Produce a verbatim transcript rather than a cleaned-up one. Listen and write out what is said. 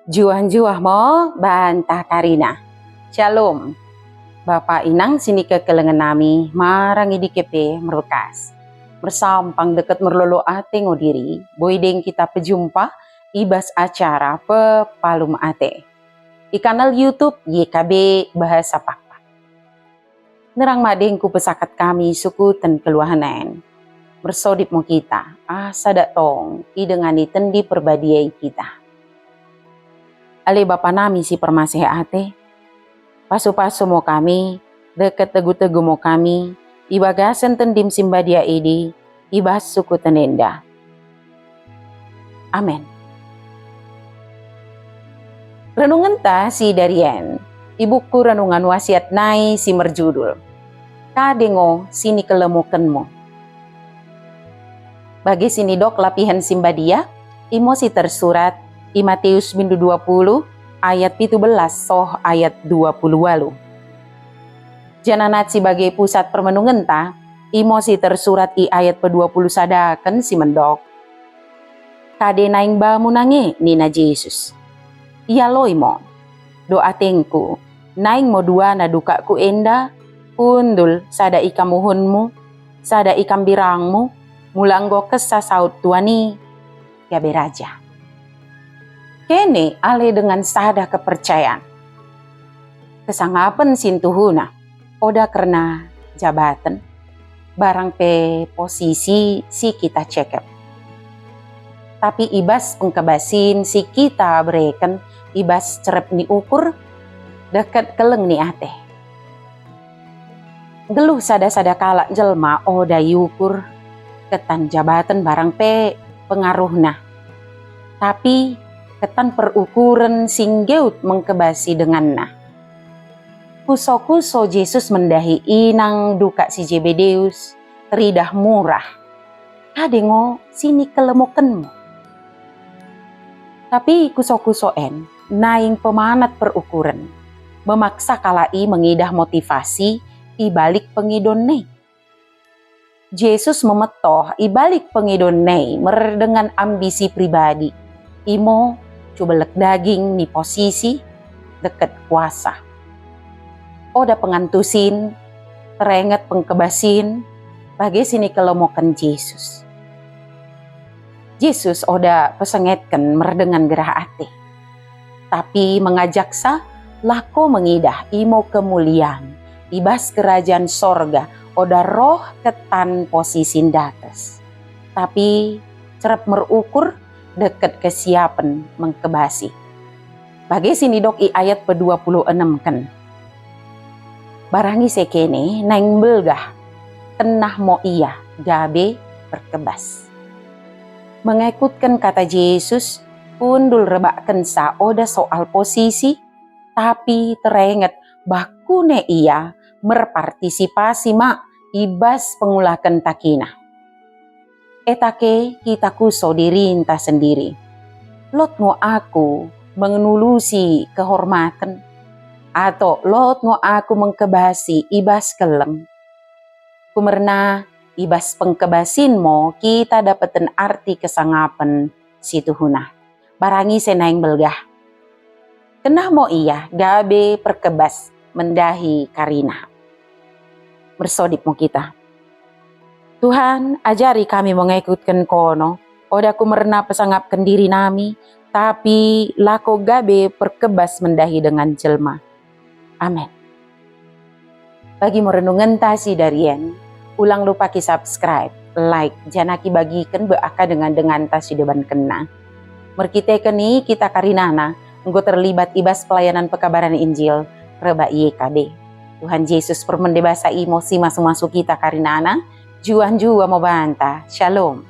Njuah-njuah mo banta karina. Shalom. Bapa inang si nikekelengen nami, marang i dike pe merbekas. Mersampang deket merlolo ate ngo diri, boi deng kita pejumpa i bas acara Pepalum Ate i kanal YouTube Y K B Bahasa Pakpak. Nerang madeng kupesakat kami sukuten keluahen en. Mersodip mo kita, asa dak tong idengani Tendi Perbadia i kita. Ale Bapa nami si permaseh ate, pasu-pasu mo kami, deket tegu-tegu mo kami, i bagasen Tendim si mbadia idi, i bas sukuten enda. Amen. Renungenta si darien i buku Renungan Wasiat nai si merjudul, Kade ngo si nikelemokenmu. Bage si nidok lapihen si mbadia, imo si tersurat i Matius bindu dua puluh ayat pitu belas soh ayat dua puluh waluh. Janah nat si bage pusat permenungenta, imo si tersurat i ayat pedua puluh sadaken si mendok, "Kade naing bamu nange," nina Jesus. Ialoi mo, "Do atengku, naing mo duana dukakku enda, kundul sada i kamuhunmu, sada i kambirangmu, mula enggo kesa saut tuan i, gabe raja." Kene ale dengan sada kepercayan. Kesangapen si ntuhuna, oda kerna jabaten, barang pe posisi si kita cekep. Tapi i bas pengkebasin si kita bereken i bas cerep ni ukur, deket keleng ni ate. Nggeluh sada-sada kalak jelma oda iukur ketan jabaten barang pe pengaruhna, tapi ketan perukuren si nggeut mengkebasi denganna. Kuso-kuso Jesus mendahi inang dukak si Jebedeus, teridah murah. Kade ngo si nikelemokenmu. Tapi kuso-kuso en naing pemanat perukuren, memaksa kalak i mengidah motivasi i balik pengidon e. Jesus memetoh i balik pengidon e merdengan ambisi pribadi, imo cubelek daging ni posisi deket kuasa. Oda pengantusin, terenget pengkebasin, bage si nikelemoken Jesus. Jesus oda pesengetken merdengan gerah ate, tapi mengajaksa lako mengidah imo kemulian i bas kerajan sorga, oda roh ketan posisi ndates, tapi cerep merukur deket kesiapen mengkebasi. Bage si nidok i ayat pedua puluh enem ken. Barang ise kene naing mbelgah, tenah mo ia gabe perkebas. Mengekutken kata Jesus, kundul rebakkensa oda soal posisi, tapi terenget bakune ia merpartisipasi mak i bas pengulaken takina. Etake kita kuso dirinta sendiri. Lot ngo aku mengenulusi kehormaten, ato lot ngo aku mengkebasi i bas keleng. Kumerna i bas pengkebasin mo kita dapeten arti kesangapen si tuhuna. Barang ise naing belgah. Tenah mo ia gabe perkebas mendahi karina. Mersodip mo kita. Tuhan, ajari kami mengekutken kono, oda kumerna pesangapken diri nami, tapi lako gabe perkebas mendahi dengan jelma. Amen. Bagi mo renungenta si darien, ulang lupa ki subscribe, like, janah ki bagiken be aka dengan-denganta si deban kena. Merkiteken i kita karinana enggo terlibat i bas pelayanan pekabaran Injil rebak Y K B. Tuhan Jesus permende basa imo si masu-masu kita karinana, juah-juah mo banta. Shalom.